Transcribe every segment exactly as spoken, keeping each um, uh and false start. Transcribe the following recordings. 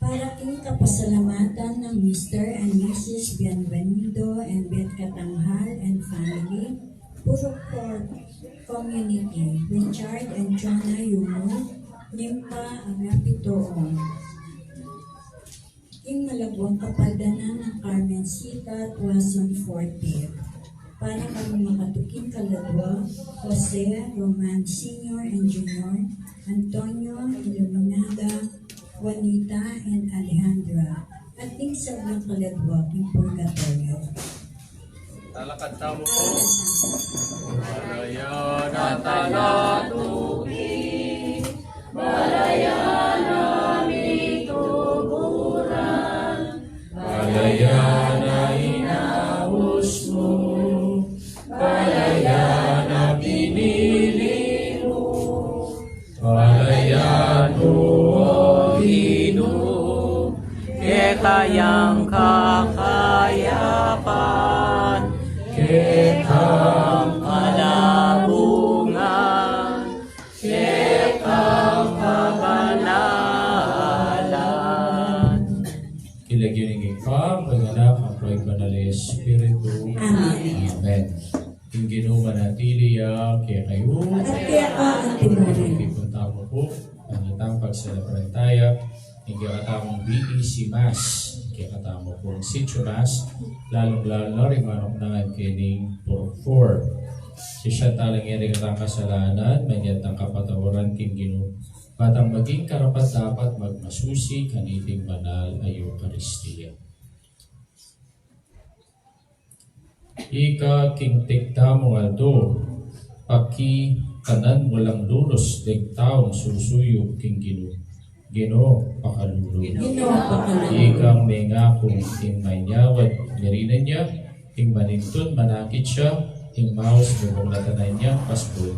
Para king kapasalamatan nang Mister and Missus Bienvenido and Beth Catanghal and family, Purok Four Community, Richard and Jonah Yumu, Limpa Agapito. Ing malagwang kapaldanan nang Carmencita Tuason Forte. Para kang makatuking kaladwa, Jose, Roman Senior and Junior, Antonio, Iluminada, Juanita, and Alejandra, at ding sablang kaladwa king purgatoryo. Talakad tamu pu. Balayan a talatuki, balayan a mituburan, balayan a inaus mu, balayan a pinili mu, balayan mu, O Ginu, keka yang kakayapan, keka yang kabungan, keka yang kabanalan. King lagyu ning Ibpa, ning Anak, ampo ning Banal a Espiritu. Amen. Amen. Ing Ginu manatili ya kekayu. At keka antimurin. Tipunan tamu pu, ing atin pagselebran taya ing kekatamung B E C Mass, ing kekatamu pung Sitio Mass, lalung-lalu na ring manuknangan kening Purok Four. Sisian tala ngeni ring atin kasalanan, manyad tang kapatawaran king Ginu, ba tang maging karapat-dapat magmasusi kaniting banal a Eukaristia. Ika king tikta mung aldo, pakitanan mu lang lunus deng taung susuyu king Ginu. Ginu, pakalulu. Ginu, pakalulu. Ikang mengaku ing manyawad ngeni na, ing manintun manakit ya, ing maus mebung latanan yang pasbul.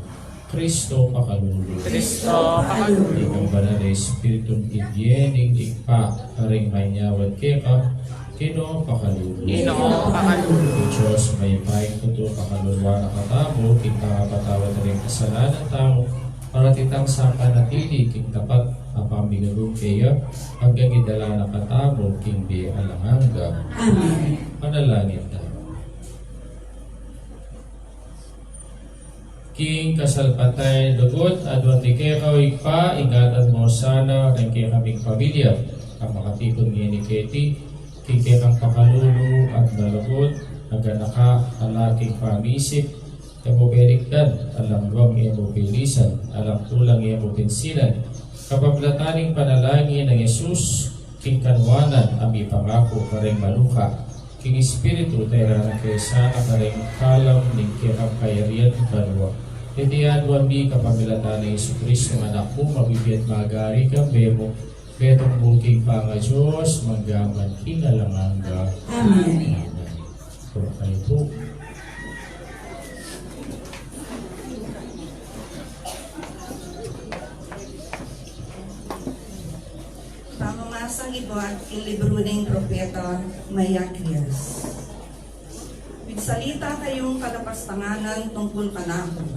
Kristo, pakalulu. Kristo, pakalulu. Ikang Banal a Espiritung ibie ning Ibpa karing manyawad keka, Ginu, pakalulu. Ginu, pakalulu. Ing Dios mayupaya king katutuan, pakaluluan na katamu, king pangapatawad da ring kasalanan tamu, para titang sakapanatili king tapat a pamigagung keya, anggang idala na katamu king bie alang angga. Amen. Manalangin tamu. King kasalpantayan a lugud, aduan mi keka, O Ibpa, ingatan mu sana ring kekaming pamilya a makatipun ngeni keti, king kekang pakalulu at malugud a ganaka, ala king pamisip, e mu belikdan, alang luang e mu bilisan, alang kulang e mu pinsinan, kapamilatan ning panalangin nang Jesus, king kanuanan a mipangaku karing maluka, king Espiritu, tairan na ke sana karing kalam ning kekang kayarian banua. Iti aduan mi kapamilatan nang Jesucristo, Anak mu, mabibie at magari kambe mu, betung buking pangaDios, mangga man king alang angga. Amen. Amen. Purok kayu pu. Pamamasang ibat king libru ning propeta Malakias. Migsalita kayung kalapastanganan tungkul kanaku,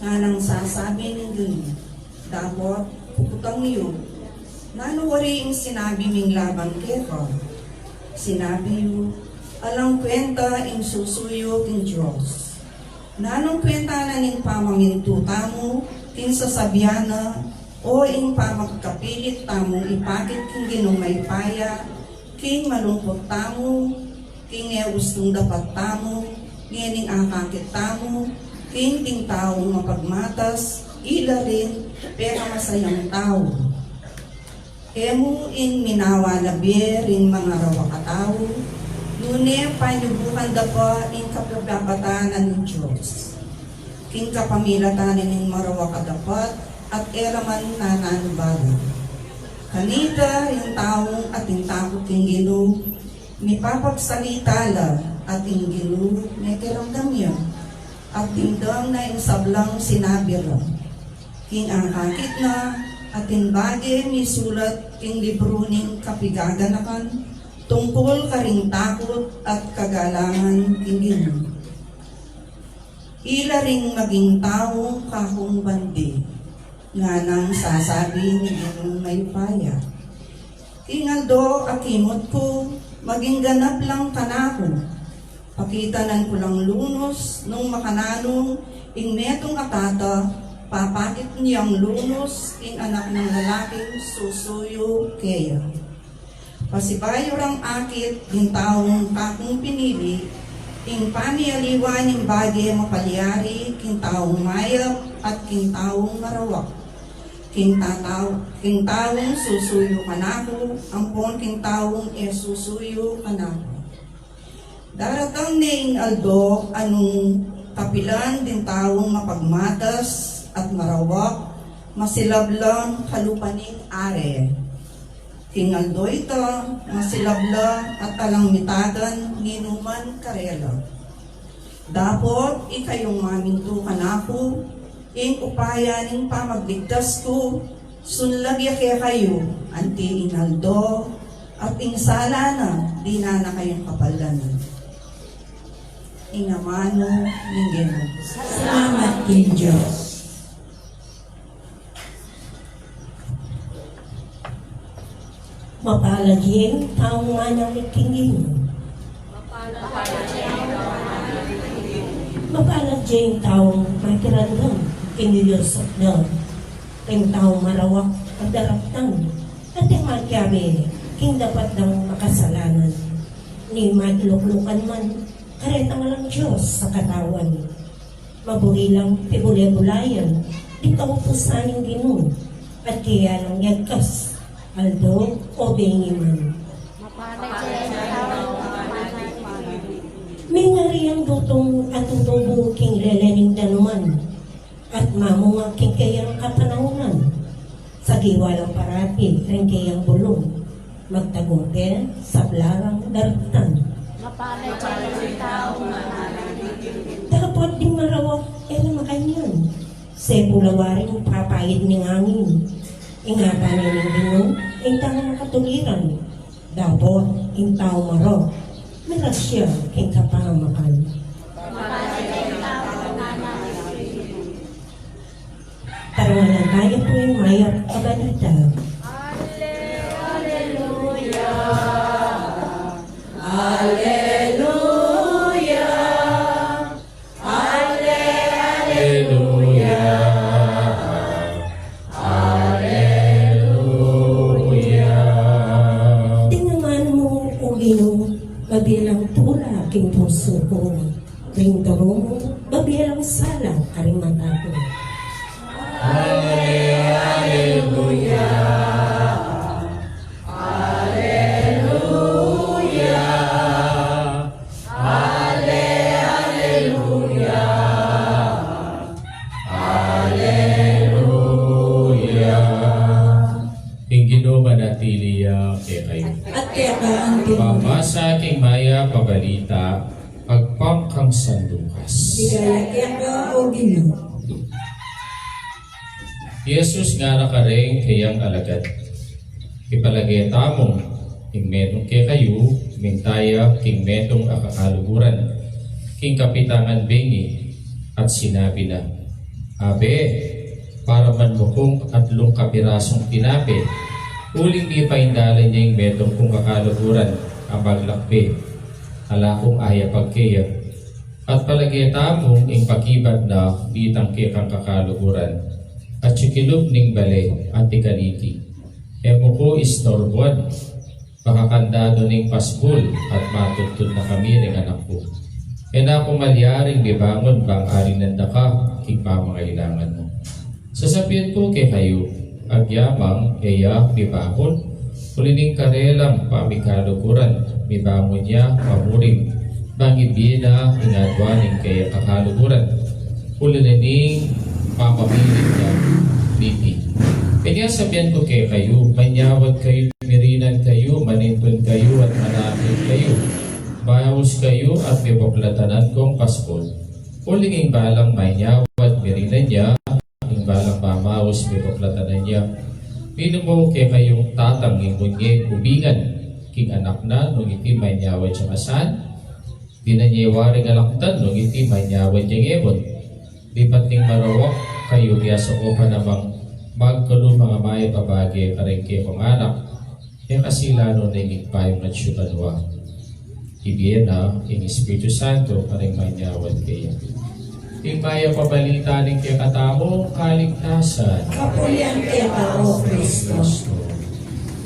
nganang sasabi ning Ginu, dapot puputang yu, nanu wari ing sinabi ming laban keka? Sinabi yu, alang kwenta ing susuyu king Dios. Nanung kwenta na ning pamamintu tamu king sasabian na, o ing pamagkapilit tamung ipakit king Ginung Mayupaya, king malungkut tamu, king e ustung dapat tamu, ngening akakit tamu king ding taung mapagmatas, ila ring pekamasayang tau. E mu ing minawa na bie ring mangarawak a tau, nune panyubukan da pa ing kapagkapatan ning Dios. King kapamilatan ning marawak a dapat at e la man nananubala. Kanita ring taung ating takut king Ginu, mipapagsalita la at ing Ginu mekiramdam ya, at dimdam na ing sablang sinabi ra. King akakit na, atin bage misulat king libru ning kapigaganakan tungkul karing takut at kagalangan king Ginu. Ila ring maging taung kakung bandi. Nganang sasabi ning Ginung mayupaya. King aldo a kimut ku, maging ganap lang kanaku. Pakitanan ku lang lunus nung makananu ing metung a tata, papakit neng lunus ing anak nang lalaking susuyu keya. Pasibayu rang akit ding taung kakung pinili, ing pamialiwa ning bage mapalyari king taung mayap at king taung marawak, king tatau-, king taung susuyu kanaku, ampon king taung e susuyu kanaku. Daratang ne ing aldo a nung kapilan ding taung mapagmatas at marawak, masilab lang kalupa ning are. King aldo ita, masilab la at alang mitagan ninuman karela. Dapot ikayung mamintu kanaku, ing upaya ning pamagligtas ku, sunlag ya kekayu, anti ing aldo, at ing sala na, dinan na kayung kapalan. Ing amanu ning Ginu. Salamat king Dios. Mapalad ya ing taung manalangin king Ginu. Mapalad ya ing taung makiramdam king Dios at Ginu. Ing taung marawak at daratang at ing makiabe king dapat dang makasalanan. Ni matiluklukan man, karetang alang Dios a katawan. Maburi lang pibule-bulayan ding kautusan ning Ginu, at kaya lang yagkas, aldo o bengi man. Mapalad ya ing taung manalangin. Mingari yang dutung a tutubu king lele ning danuman, at mamunga king kayang kapanaunan. Sagiwa lang parati ring kayang bulung, magtagumpay, sabla rang daratang. Mapalad ya ing taung manalangin. Dapot ding marawak e na makanyan, sepu la waring papait ning angin. Ingatan ne ning Ginu ing taung makatuliran. Dapot ing taung marok, mirasya king kapamakan. Mapalad ya ing taung manalangin. Tarunan tamu pu ing mayap a balita. Aleluya. Aleluya. Ale-, aleluya. Aleluya. Dinaman mu, O Ginu, mabilang tula king pusu ku. Ring turu mu, mabilang sala karing mata ku. Ale-, aleluya. Aleluya. Ale-, aleluya. Aleluya. Ing Ginu manatili ya kekayu. At keka anti. Pamasa king mayap a balita agpang kang San Lucas. Ligaya keka, O Ginu. I Jesus ngana kareng kayang alagad, Ipalage tamu ing metung kekayu, minta ya king metung a kakaluguran king kapitangan bengi, at sinabi na, Abe, para man mu kung atlung kapirasung tinape, uling mipaindalan ya ing metung kung kakaluguran a maglakbe, ala kung ayapag keya. At palage tamu ing pakibat na bitang kekang kakaluguran, at sikilub ning bale, at ikaniti, E mu ku istorbuan, pakakandadu ning pasbul, at matudtud na kami ning anak ku. E na ku malyaring mibangun bang alinan da ka king pamangailangan mu. Sasabian ku kekayu, agyamang e ya mibangun, uli ning karelang pamikaluguran, mibangun ya pamurin, bang ibie na ing adwan ning kayang kakaluguran, uli na ning pamamiling na miti. Kaya sabian ku kekayu, manyawad kayu, mirinan kayu, manintun kayu, at manakit kayu. Maus kayu at mibuklatan kung pasbul. Uling ing balang manyawad, mirinan ya, ing balang mamaus, mibuklatan ya. Ninu mu kekayung tatang ing munye ubingan king anak na nung iti manyawad yang asan? Dinan ye waring alakdan nung iti manyawad yang ebun. Lipat ning marawak kayu, miasaupan na mang Magkalumang amaya pabage karing kekong anak, e kasi lalo na ing Ibpa, ing Anak, at ing Espiritu Santo, karing manyawan keya. Ing mayap a balita ning kekatamung kaligtasan. Kapulian keka, O Kristo.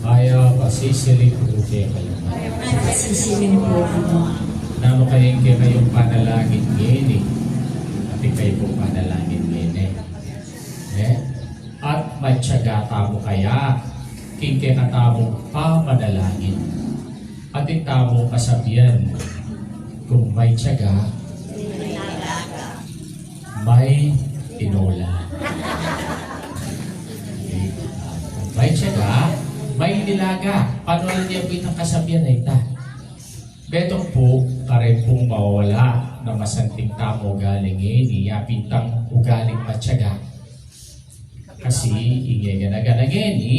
Mayap a sisiling ku kekayu. Mayap a sisiling ku kekayu. Nanu kaya ing kekayung panalangin ngeni? Atin kayu pung panalangin ngeni. E? At matyaga tamu kaya king kekatamung pamanalangin? Atin tamung kasabian, kung may tiyaga, may tinola. Kung may tiyaga, may nilaga. Panu la pu itang kasabian a ita? Betung pu, karin pung mawala na masanting tamung ugali ngeni, ya pin itang ugaling matyaga. Kasi ing e gana-gana ngeni,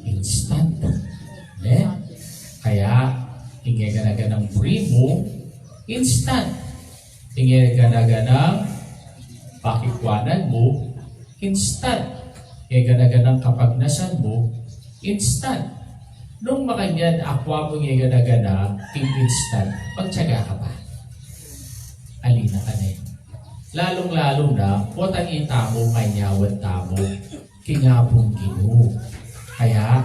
instant. Ne? Kaya, ing e gana-ganang buri mu, instant. Ing e gana-ganang pakikwanan mu, instant. Ing e gana-ganang kapagnasan mu, instant. Nung makanyan, akwa mu ing e gana-gana king instant, magtiyaga ka pa. Ali na ka ne. Lalung-lalu na, potang itamu, manyawan tamu king Apung Ginu. Kaya,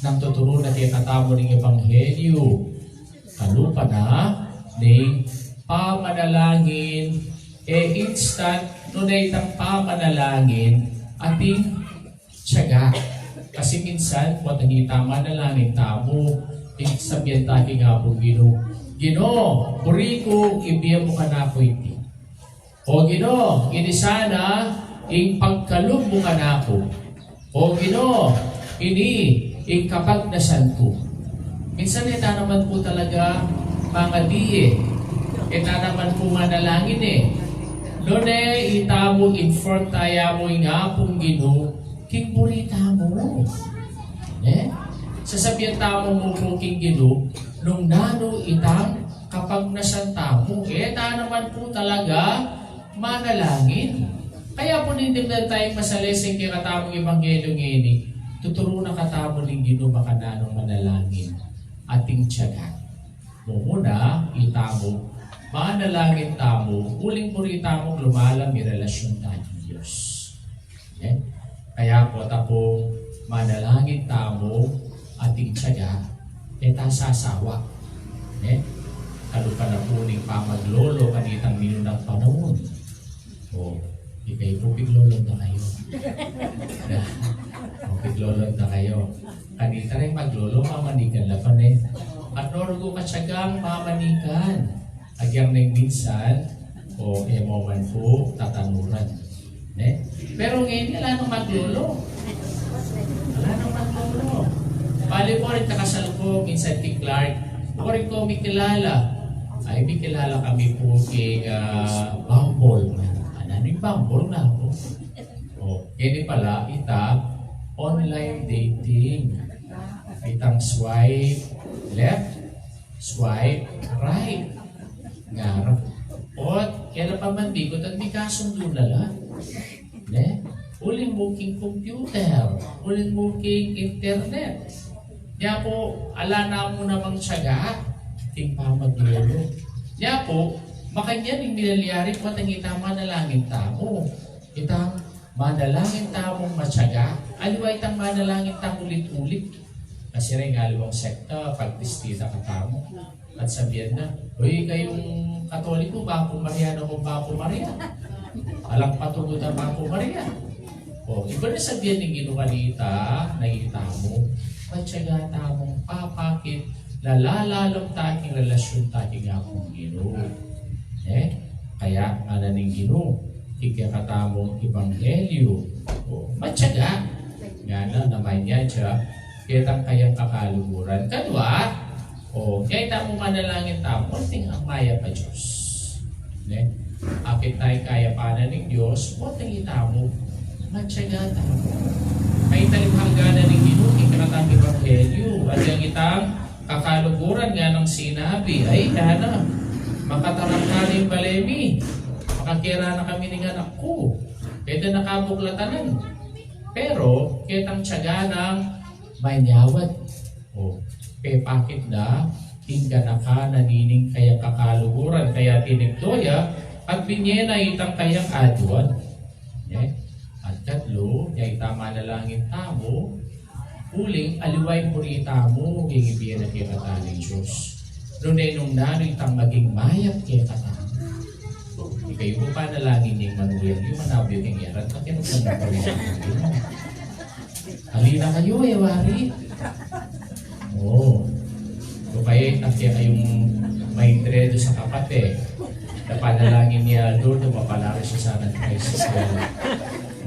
nung tuturu na kekatamu ning ebanghelyu, kalupa na ning pamanalangin, e instant, nune itang pamanalangin, atin tiyaga. Kasi minsan, potang ita manalangin tamu, ing sabian ta king Apung Ginu, "Ginu, buri ku, ibie mu kanaku iti." O Ginu, ini sana ing pagkalub mu kanaku. O Ginu, ini ing kapagnasan ku. Minsan, e ta naman pu talaga mangadi e. E ta naman pu manalangin e. Nune itamu inform ta ya mu ing Apung Ginu king buri tamu. E? Sasabian tamu mu pu king Ginu nung nanu itang kapagnasan tamu. E ta naman pu talaga manalangin. Kaya pu nung dimdam tayang masalese ing kekatamung ebanghelyu ngeni, tuturu na katamu ning Ginu makananu manalangin. Atin tiyaga. Mumuna, itamu, manalangin tamu, uling buri tamung lumalam ing relasyun ta king Dios. Ne? Kaya pu, ta pung manalangin tamu atin tiyaga, e ta sasawa. Ne? Kalupa na pu ning pamaglolo kanitang minunang panaun. O, ikayu pu, piglolon da kayu. O, piglolon da kayu. Kanita ring maglolo, mamanikan la pa ne. At no rugu katyagang mamanikan. Agyang neng minsan, o, e mo man pu tatanuran. Ne? Pero ngeni, ala nang maglolo. Ala nang maglolo. Bale pu, ring takasal ku, minsan ki Clark, buri ku mikilala. Ay, mikilala kami pu king, ah, Bumble. Nanu ing Bumble? Nanu pu? O, ngeni pala, ita, online dating. Itang swipe left, swipe right. Ngara. O, kela pa man, bigot at mikasundu na la. Ne? Uling mu king computer, uling mu king internet. Nya pu, ala na mu namang tiyaga king pamaglolo. Nya pu, makanyan ing milyari pu, potang ita manalangin tamu. Itang manalangin tamung matyaga, aliwa itang manalangin tang ulit-ulit. Kasi ring aliwang sekta, pagtistita katamu. At sabian na, "Uy, kayung Katoliko, Bapu Maria, naku, Bapu Maria. Alang patugut a Bapu Maria." O, iba na sabian ning Ginu kanita, nang itamu, matyaga tamung papakit, lalalam ta king relasyun ta king Apung Ginu. E? Kaya ngana ning Ginu king kekatamung ebanghelyu, o, matyaga. Ngana naman ya, ketang kayang kakaluguran. Kadua, o, kaya tamu manalangin tamu, atin ing mayap a Dios. Ne? Apin taya ing kayapan ning Dios, potang itamu, matyaga tamu. Kaya ita ring hangganan ning Ginu king kekatamung ebanghelyu, agyang itang kakaluguran, nganang sinabi, "Ay, ngana, makatarang na ing bale mi, makakera na kami ning anak ku, keta nakabuklatan." Pero ketang tiyaga nang manyawad, o, pepakit da king ganaka na nining kayang kakaluguran, kaya tinigdoya at binye na itang kayang aduan. Ne? At katlu, ya ita manalangin tamu, uling aliwa ing buri tamu king ibie na kekatamu ning Dios. Nune nung nanu itang maging mayap kekatamu. Ikayu pu panalangin ning manuel yu, manabi yu king yarat, pakiramdam na pa rin. Halina kayu, e wari. O. O kaya, ita kayung maintredo sa kapate. Panalangin ya, Lord, mapalaris ya sana king Christ.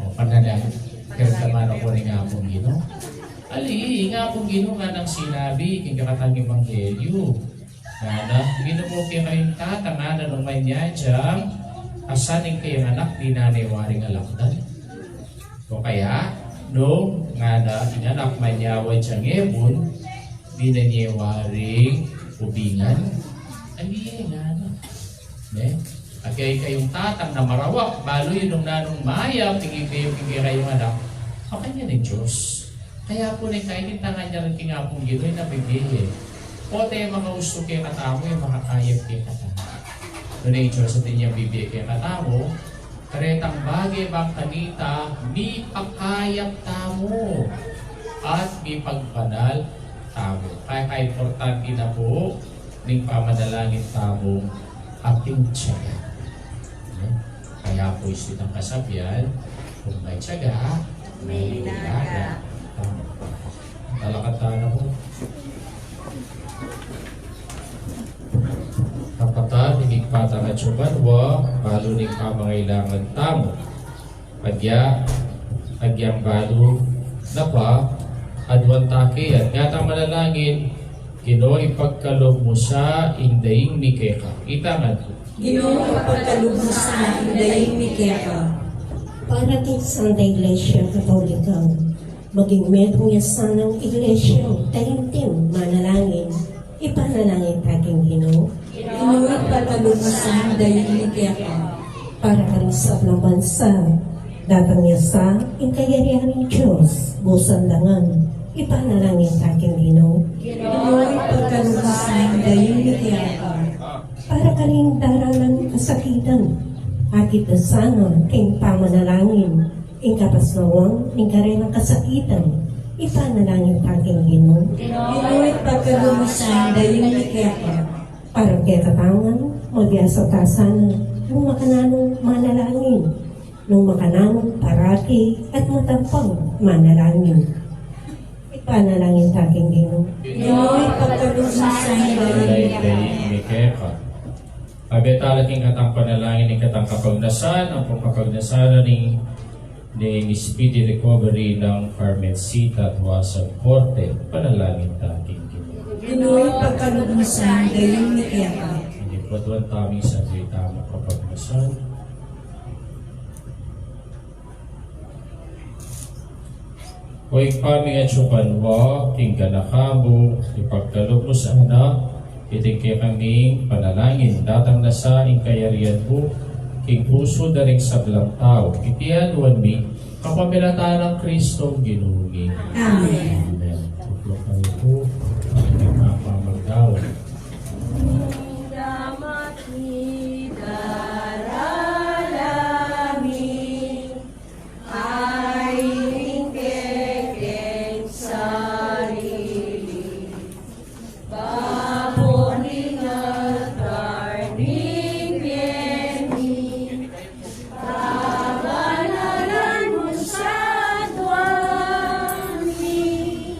O, panalangin. Kiramdaman na ku ning Apung Ginu. Ali, ing Apung Ginu nganang sinabi king kekatang ebanghelyu. Ngana, Ginu, kekayung Tatang, ngana, nung manyawad yang asan ing kayang anak, dinan ne waring alakdan. O kaya, nung ngana ing anak manyawad yang ebun, dinan ne waring ubingan. Ali, ngana. Ne? At kekayung Tatang na marawak, balu yu nung nanung mayap ing ibie yu king kekayung anak, makanyan ing Dios. Kaya pu ne, kaya king tangan ya rin king Apung Ginu, e na bibie. Pota e makausu kekatamu, e makakayap kekatamu. Nune ing Dios atin yang bibie kekatamu, karetang bage bang kanita, mipakayap tamu at mipagbanal tamu. Kaya kaimportante na pu ning pamanalangin tamung ating tiyaga. Ne? Kaya pu iti itang kasabian, kung may tiyaga, may lilaga. Tama. Talakad tana pu. Kapatad, ing Ibpa tang atsu banua, balu ning pamangailangan tamu. Agya, agyang balu na pa, aduan ta ke, at ngana tang manalangin, Ginu, ipagkalub mu sa ing daing mi keka. Ita ngan pu. Ginu, ipagkalub mu sa ing daing mi keka. Para king Santa Iglesia Katolika, maging metung ya sanang iglesia, taimtim manalangin, ipanalangin ta king Ginu. Ginu, ipagkalub mu sa ing daing mi keka. Para karing sablang bansa, datang ya sa ing kayarian ning Dios, busan dangan, ipanalangin ta king Ginu. Ginu, ipagkalub mu sa ing daing mi keka. Para karing daralan kasakitan, akit da sana king pamanalangin ing kapasnawan ning karelang kasakitan, ipanalangin ta king Ginu. Ginu, ipagkalub mu sa ing daing mi keka. Para kekatamu ngan, mabiasa ta sana nung makananung manalangin, nung makananung parati at matampang manalangin. Ipanalangin ta king Ginu. Ginu, ipagkalub mu sa ing daing mi keka. Abe tala king katang panalangin ing katang kapagnasan, ampong kapagnasan ning, ning speedy recovery nang Carmencita Tuasa Forte, panalangin ta king Ginu. Ginu, ipagkalub mu sa ing daing mi keka. Ing pu aduan tamung sablang kapagnasan. O Ibpa ming atsu banua, king ganaka mu, ipagkalub mu sana iting kekaming panalangin, datang na sa ing kayarian mu king pusu da ring sablang tau. Iti aduan mi kapamilatan nang Kristong Ginu mi. Amen. Amen. Tukluk kayu pu, kapamagdaun. Damat mi, daralan mi, ain kekeng sarili, babo ning altar ning bie mi, kabanalan mu sa aduan mi.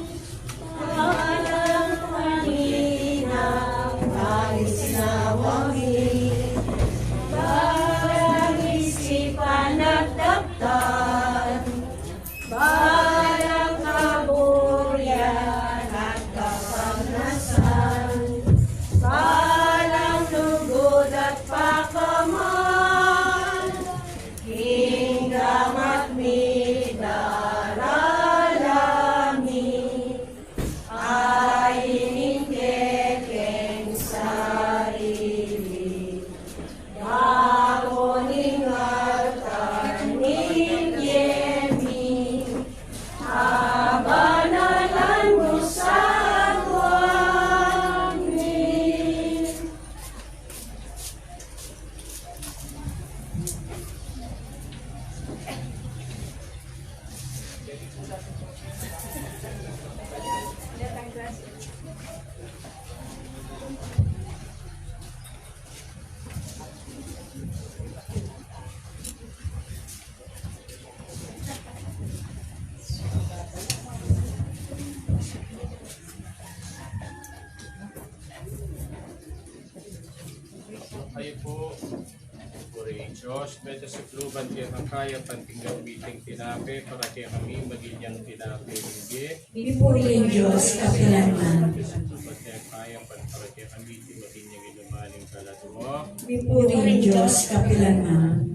Dios, mete sa kaluban keka ing kayapan king gamiting tinape, para kekami maging yang tinape ning bie. Mipuri ing Dios kapilanman. Mete sa kaluban keka ing kayapan, para kekami maging yang inuman ning kaladua. Mipuri ing Dios kapilanman.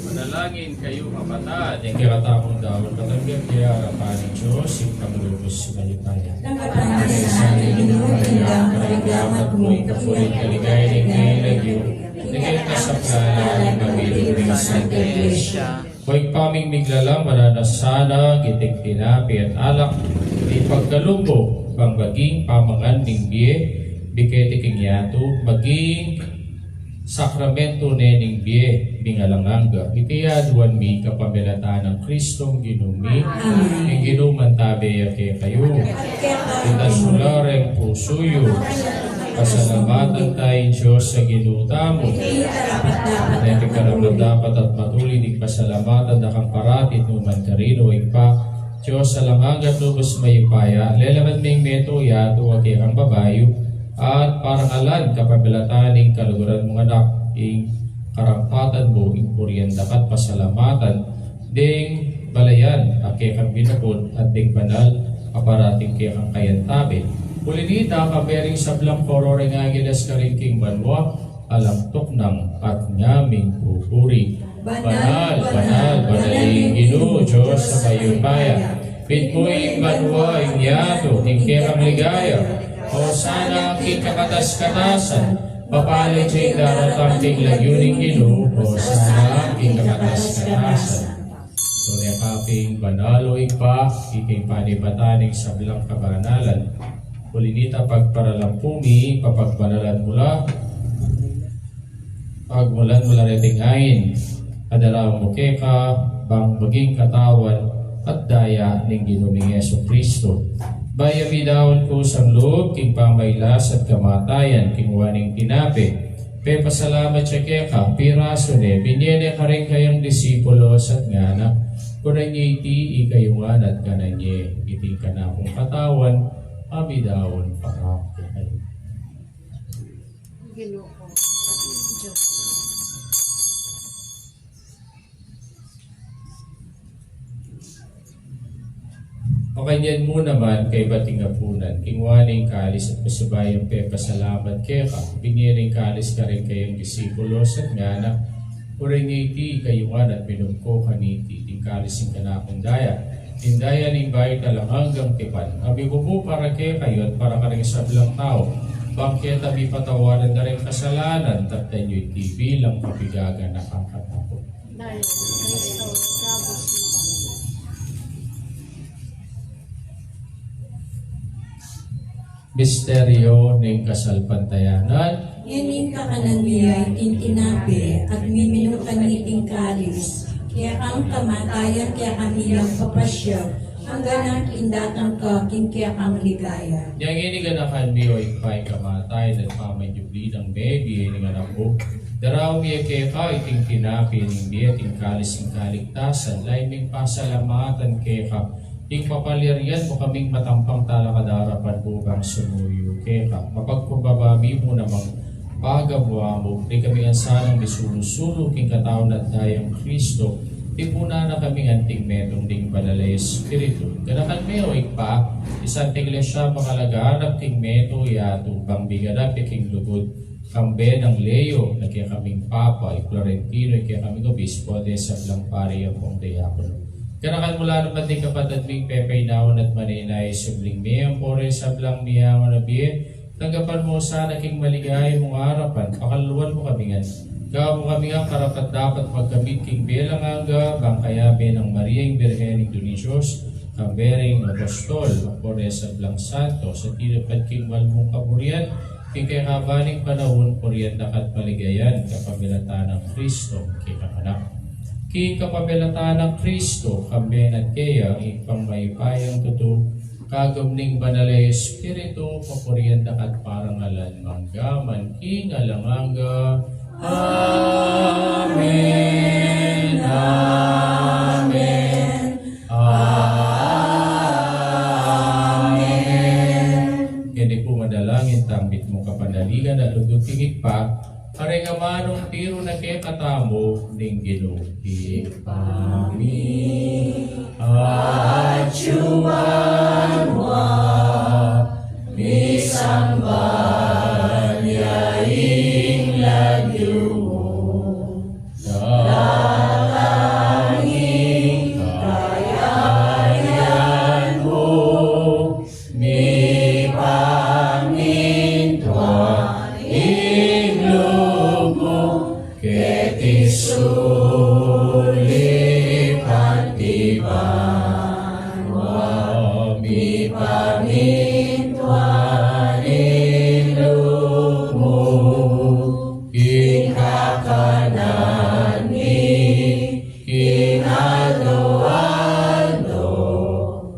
Manalangin kayu, kapatad, ing kekatamung daun patanggap ya king arapan ning Dios, Ibpang lubus mayupaya. Tanggapan na sa atin, Ginu, ing dayang karigaman mu, ing kapurian at kaligayan ning lagyu, king kekasaklan ning mabilug ning Santa Iglesia. O Ibpa ming miglalang, mananu sana iting tinape at alak, ing pagkalub mu, bang maging pamangan ning bie mi keti king yatu, maging sakramentu ne ning bie ming alang angga. Iti aduan mi kapamilatan nang Kristong Ginu mi. Amen. Ing Ginu mantabe ya kekayu. Itas yu la ring pusu yu. Pasalamatan taya ing Dios a Ginu tamu. Iti karapat-dapat at matulid ing pasalamatan da kang parati at nukarin man, Ibpa, Dios alang angga at lubus mayupaya. Lalaman ming metung yatu a kekang babayu, at parangalan kapamilatan ning kaluguran mung anak, ing karampatan mu, ing purian da ka at pasalamatan, ding balayan a kekang binukut, at ding banal a parating kekang kayantabe. Uli na nita, kambe ring sablang koro ring angeles karin king banua, alang tuknang at ngaming pupuri. Banal, banal, banal ing Ginu, Dios a mayupaya. Mitmu ing banua, ing yatu, ing kekang ligaya. Hosana king kakatas-katasan. Mapalad ya ing daratang king lagyu ning Ginu. Hosana king kakatas-katasan. Tune ka pin banal, o Ibpa, iti ing panibatan ning sablang kabanalan. Uli na nita, pagparalan pu mi, papagbanalan mu la, pagmulan mu la reting ain a daraun mu keka, bang maging katawan at daya ning Ginu ming Jesucristo. Bayu ya midaun kusang lub king pamailas at kamatayan, kinua ne ing tinape, pepasalamat ya keka, pirasu ne, binie ne karing kayang disipulos at ngana: Kunan ye iti ikayu ngan at kanan ye, iti ing kanakung katawan a midaun para kekayu. Ginu ku, Dios. Makanyan mu naman, kaybat ning apunan, kinua ne ing kalis at pasibayu yang pepasalamat keka, binie ne ing kalis karing kayang disipulos at ngana: Kunan ye iti ikayu ngan at minum ko kaniti, iti ing kalis ning kanakung daya, ing daya ning bayu at alang anggang tipan, a mibubu para kekayu at para karing sablang tau, bang keta mipatawaran da ring kasalanan. Tattan yu iti bilang kapigaganakan kanaku. Misteryo ning kasalpantayanan. Ngeni kakanan mi ya iting tinape at miminu kaniting kalis, kekang kamatayan kekami yang papasiag, anggang king datang ka king kekang ligaya. Ngeni ganakan mi, o Ibpa, ing kamatayan at pamanyubli nang mebie ning Anak mu. Daraun mi keka iting tinape ning bie at ing kalis ning kaligtasan, lalu ming pasalamatan keka ing papalyarian mu kaming matampang talakad king arapan mu bang sumuyu keka. Mapagkumbaba mi mu namang pagamuan mu, ding kami ngan sanang misulu-sulu king katawan at dayang Kristo, tipunan na kaming anting metung ning Banal a Espiritu. Ganakan me, o Ibpa, ing Santa Iglesia makalaganap king metung yatu, bang miganap ya king lugud, kambe nang Leo, a kekaming Papa, i Florentino, a kekaming Obispo, at ding sablang pari ampong diakono. Ganakan mu la naman ding kapatad ming pepainawan at manenaya king subling mie, ampo ring sablang miyaman a bie, tanggapan mu sana king maligaya mung arapan, pakaluluan mu kami ngan. Gawan mu kami ngan karapat-dapat magkamit king bie alang angga, bang kayabe nang Maria ing Birhen, Indu ning Dios, kambe ring apostol, ampo ring sablang santo, a tinupad king mal mung kaburian, king kekaban ning panaun, purian da ka at paligayan, kapamilatan nang Kristo, kekang Anak. King kapamilatan nang Kristo, kambe na at keya, Ibpang mayupayang tutu, kagum ning Banal a Espiritu, papurian da ka at parangalan, mangga man king alang angga. Amen, amen, amen. Keni pu manalangin tamu, mitmung kapanaligan at lugud king Ibpa, kareng amanung tiru na kekatamu ning Ginu. Ibpa mi, atiu ka banua, misamban ya ing lagyu mu, datang ing kayarian mu, mipamintuan ing lub mu keti sulip anti banua. Mipamintuan ing lub mu king kakanan mi king aldo-aldo.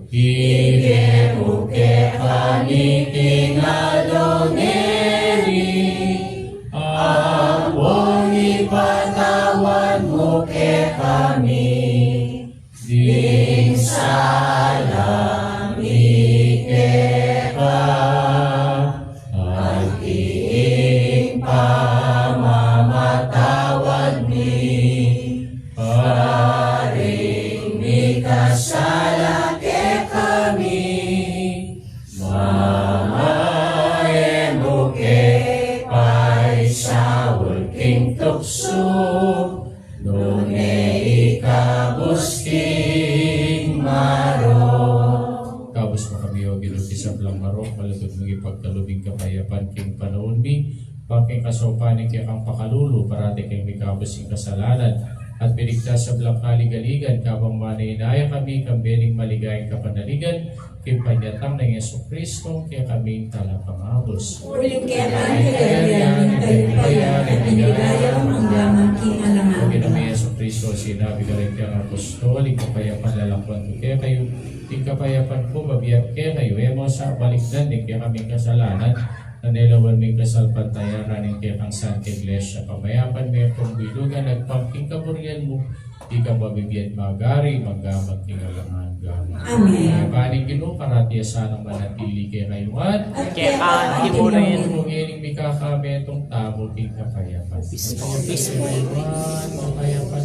Ibie mu kekami king aldo ngeni, ampon ipatawad mu kekami ding sala mi keka, anti ing pamamatawad mi karing mikasala kekami. Manga e mu ke paisaul king tuksu, nune ikabus king marok. Ikabus mu kami, O Ginu, king sablang marok, malugud mung ipagkalub ing kapayapan king panaun mi, ban king kasaupan ning kekang pakalulu, parati kaming mikabus king kasalanan, at miligtas king sablang kaligaligan, kabang manenaya kami king bie ning maligayang kapanaligan, king panyatang nang Jesucristo, a kekaming Talapangabus. Uling keka ing kayarian, ing tagumpay, at ing ligaya, mangga man king alang angga. O Ginu ming Jesucristo, sinabi mu karing kekang apostol, ing kapayapan lalakwan ku kekayu, ing kapayapan ku bibie ku kekayu, e mu sa balikdan ding kekaming kasalanan, nune lawan mu ing kasalpantayanan ning kekang Santa Iglesia. Pamayapan me pung bilugan, agpang king kaburian mu, ika a mabibie at magari, mangga man king alang angga. Amen. Ing Ibpa ning Ginu parati a sanang manatili kekayu ngan. At keka mu rin. Ing mikakametung tamu king kapayapan. Bispo, bispo. Kapayapan.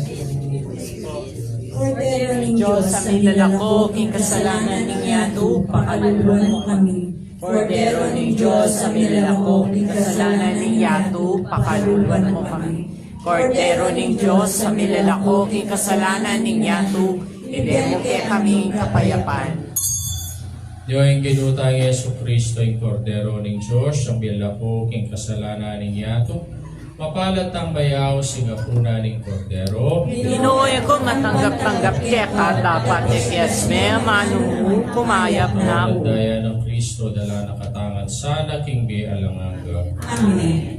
Kordero ning Dios, a milalako king kasalanan ning yatu, pakaluluan mu kami. Kordero ning Dios, a milalako king kasalanan ning yatu, pakaluluan mu kami. Kordero ning Dios, a milalako king kasalanan ning yatu, ibie mu kekami ing kapayapan. Ing Ginu tang Jesucristo, ing Kordero ning Dios, a milalako king kasalanan ning yatu, mapalad tang mayaus king apunan ning Kordero. Ginu, e ku matanggap-tanggap keka, dapat e ke asme, manu mu, kumayap na ku. Daya nang Cristo, dalan na katamu ngan sana king bie alang angga. Amen.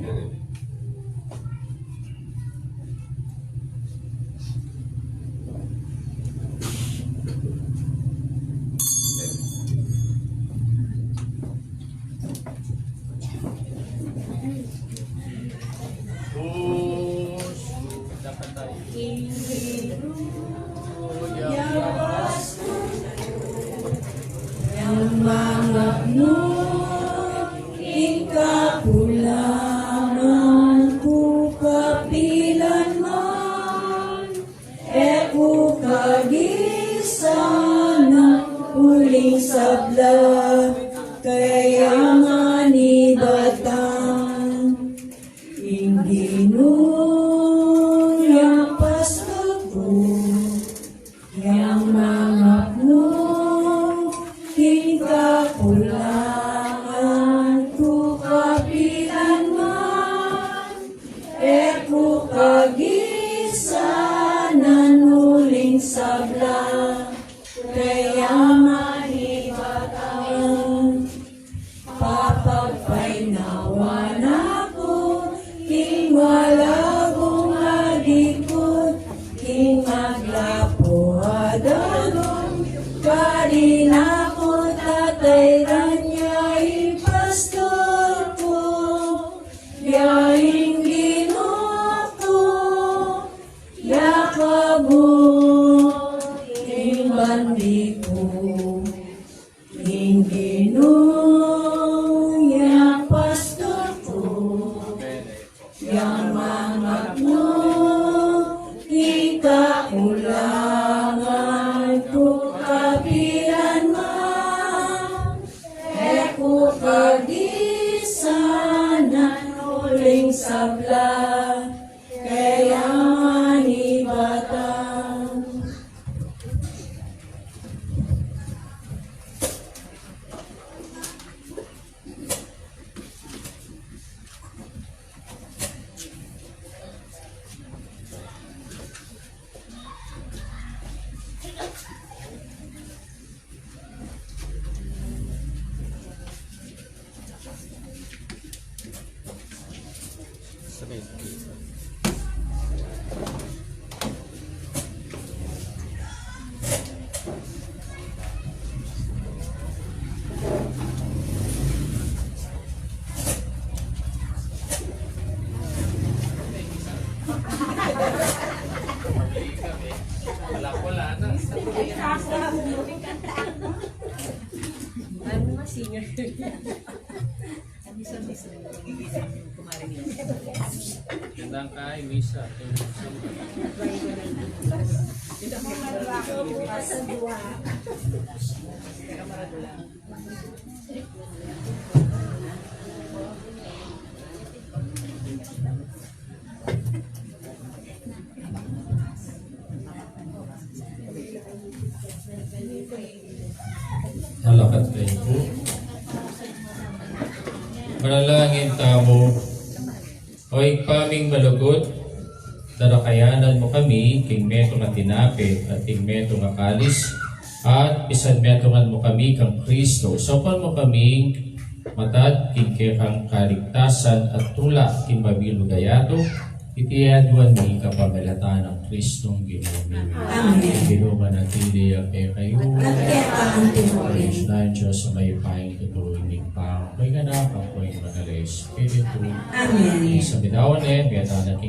Yang mangapnu ing kapulangan ku kapilan man, e ku kagisanan uling sabla, kaya manibatang ing Ginu yang pastor ku. Yang mangapnu king kapulangan ku kapilan man, e ku kagisanan uling sabla, kaya manibatang Abla, kaya manibatang. Ano nga singer? Misa, misa. Tendang kay misa. Alakat kayu pu. Manalangin tamu. O Ibpa ming malugud, darakayanan mu kami king metung a tinape at king metung a kalis, at pisanmetungan mu kami kang Kristo. Saupan mu kaming matad king kekang kaligtasan at tula king mabilug a yatu, iti aduan mi kapamilatan nang Kristong Ginu mi. Amen. Ing Ginu manatili ya kekayu. At keka antimurin. Ing Dios a mayupayang tutu, ing Ibpa, ing Anak, ampo ing Banal a Espiritu. Amen. Sa bitawan ne, miyatana king